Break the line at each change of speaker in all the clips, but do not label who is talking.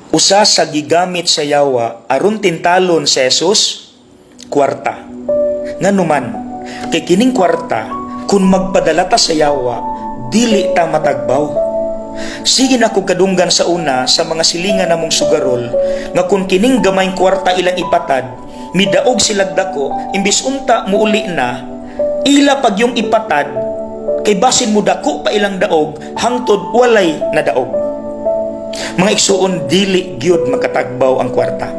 Usa sa gigamit sa yawa aron tintalon si Jesus, kwarta. Nganuman, kay kining kwarta, kung magpadala ta sa yawa, dili ta matagbaw. Sige na kog kadunggan sa una sa mga silingan namong sugarol nga kung kining gamayng kwarta ilang ipatad, midaog silag dako, imbis unta muuli na, ila pag yung ipatad, kay basin mo dako pa ilang daog hangtod walay na daog. Mga igsuon, dili gyud makatagbaw ang kwarta.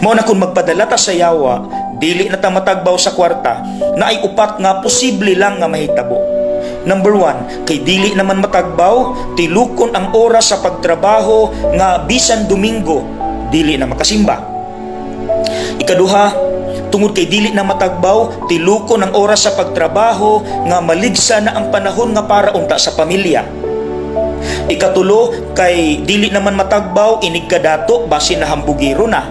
Mao na kung magpadala ta sa yawa, dili na ta matagbaw sa kwarta, na ay upat nga posible lang nga mahitabo. Number one, kay dili naman matagbaw, tilukon ang oras sa pagtrabaho nga bisan Domingo, dili na makasimba. Ikaduha, tungod kay dili na matagbaw, tilukon ang oras sa pagtrabaho nga maligsa na ang panahon nga para unta sa pamilya. Ikatulo, kay dili naman matagbaw, inig kadato, basin na hambugiro na.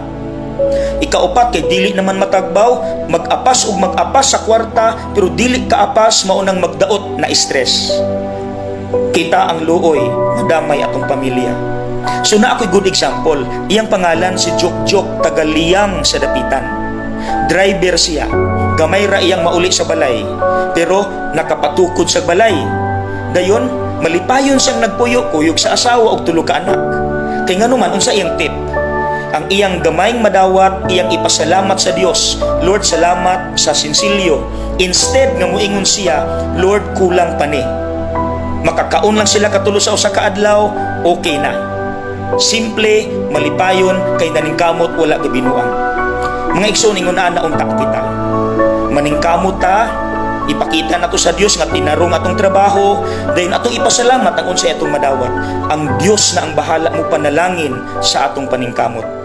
Ikaupat, kay dili naman matagbaw, mag-apas ug mag-apas sa kwarta, pero dili kaapas, maunang magdaot na stress. Kita ang luoy, madamay atong pamilya. So na ako'y good example. Iyang pangalan si Jok Jok, tagaliyang sa Dapitan. Driver siya. Gamay ra iyang mauli sa balay, pero nakapatukod sa balay. Dayon, malipayon siyang nagpuyo, kuyog sa asawa ug tulo ka anak. Kay nganuman, unsa iyang tip? Ang iyang gamayng madawat, iyang ipasalamat sa Dios. "Lord, salamat sa sinsilyo." Instead nga muingon siya, "Lord, kulang pa ni." Makakaon lang sila katulo sa usa ka adlaw, okay na. Simple, malipayon, kay naningkamot, wala gibinuang. Mga igsoon, ingon ana unta kita. Maningkamot ta, ipakita nato sa Dios nga tinarong atong trabaho, dayon atong ipasalamat ang unsay atong madawat. Ang Dios na ang bahala mo panalangin sa atong paningkamot.